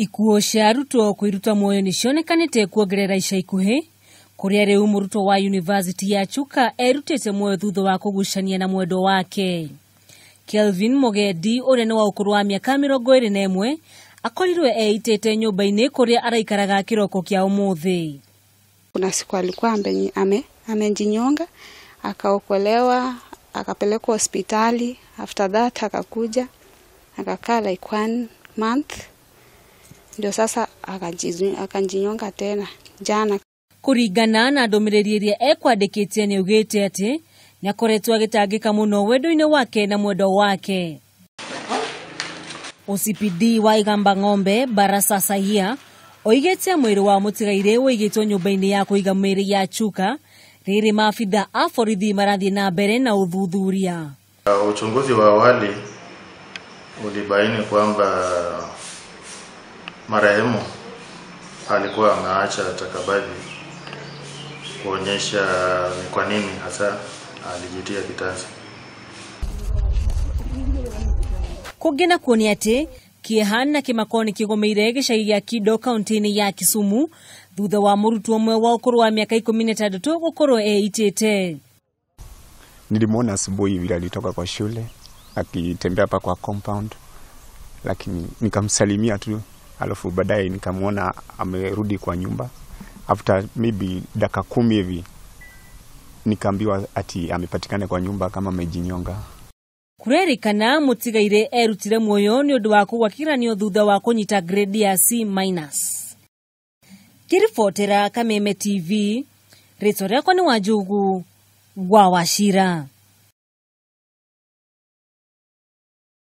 Ikuũ cia arutwo kwĩruta muoyo nĩ cionekanĩte kuongerera ica ikuhĩ, kũrĩa rĩu mũrutwo wa yunivasĩtĩ ya Chuka erutĩte muoyo thutha wa kũgucania na mwendwa wake. Kelvin Mugendi ũrĩa nĩ wa ũkũrũ wa mĩaka 21 akorirwe eitĩte nyũmba-inĩ kũrĩa araikaraga kĩroko kĩa ũmũthĩ. Kuna siku alikuwa amejinyonga, akaokolewa, akapelekwa hospitali. After that akakuja akakaa like 1 month, ndio sasa akajinyonga tena jana. Kũringana na ndũmĩrĩri ĩrĩa ekwandĩkĩte nĩ augĩte atĩ nĩakoretwo agĩtangĩka mũno wendo-inĩ wake na mwendwa wake. OCPD wa Igamba Ng'ombe Barasa Sahia oigĩte mwĩrĩ wa mũtigairĩ ũigĩtwo nyũmba-inĩ ya kũiga mĩĩrĩ ya Chuka rĩrĩ maabitha a borithi marathiĩ na mbere na ũthuthuria. Uchunguzi wa awali ulibaini kwamba marehemu alikuwa ameacha stakabadhi kuonyesha ni kwa nini hasa alijitia kitanzi. Kũngĩ nakuo nĩ atĩ kĩeha na kĩmako nĩ kĩgũmĩire gĩcagi gĩa Kido kaunti-inĩ ya Kisumu thutha wa mũrutwo ũmwe wa ũkũrũ wa mĩaka 16 gũkorwo eitĩte. Nilimuona asubuhi vile alitoka kwa shule akitembea hapa kwa compound, lakini nikamsalimia tu, alafu baadaye nikamuona amerudi kwa nyumba. After maybe dakika 10 hivi nikaambiwa ati amepatikana kwa nyumba kama amejinyonga. Kurerikana mũtigairĩ erutire muoyo nĩ ũndũ wa kũgwa kĩgeranio thutha wa kũnyita grade ya C-. Ngĩribotera Kameme TV, rĩtwa rĩakwa nĩ Wanjugu wa Wachira.